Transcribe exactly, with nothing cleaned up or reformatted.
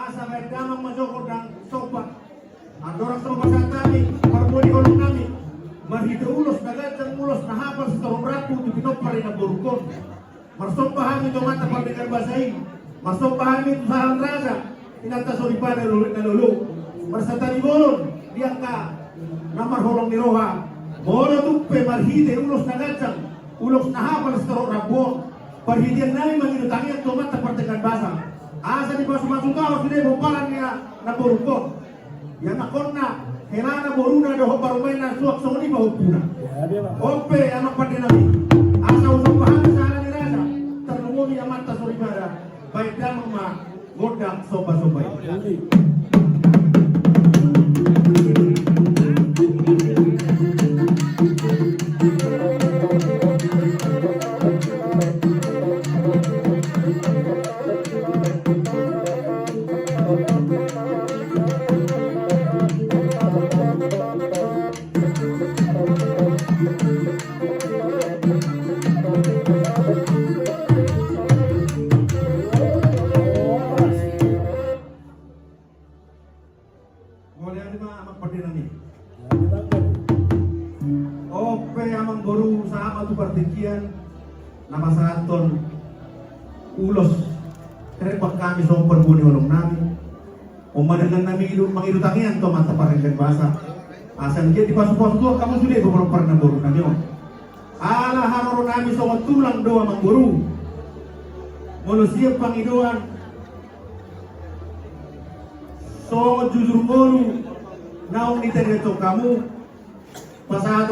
Asa baen damang ma jo gondang somba. Andorang so pasahat hami parbue ni holong nami marhite ulos na ganjang, ulos na hapal sitorop rambu tu pinompar ni namborungkon. Marsomba hami tu Amanta Pardenggan Basa i. Marsomba hami tu sahalak raja, inanta soripada dohot na lolo. Marsantabi bolon di angka na marholong ni roha. Molo tung pe marhite ulos na ganjang, ulos na hapal sitorop rambu on, parhitean nami mangido tangiang tu Amanta Pardenggan Basa asa dipasupasu Tuhan sude pomparan ni namborungkon. Ia anakna, helana, boruna dohot parumaenna, suang songon i ma hompuna. On pe amang pande nami, asa husomba hami sahala ni raja, tarlumobi amanta soripada, baen damang ma gondang somba-somba i. Mauliate ma amang pande nami. On pe amang boru, sahat ma tu partingkian na pasahathon ulos, terembak hami songon parbue ni holong nami. On ma denggan nami mangido tangiang tu Amanta Pardenggan Basa asa anggiat dipasupasu Tuhan hamu sude pomparan ni namboru nami on. Ala haroro nami songon tulang do amang boru. Molo sian pangidoan songon jujur ngolu naung nitangihon hamu, pasahaton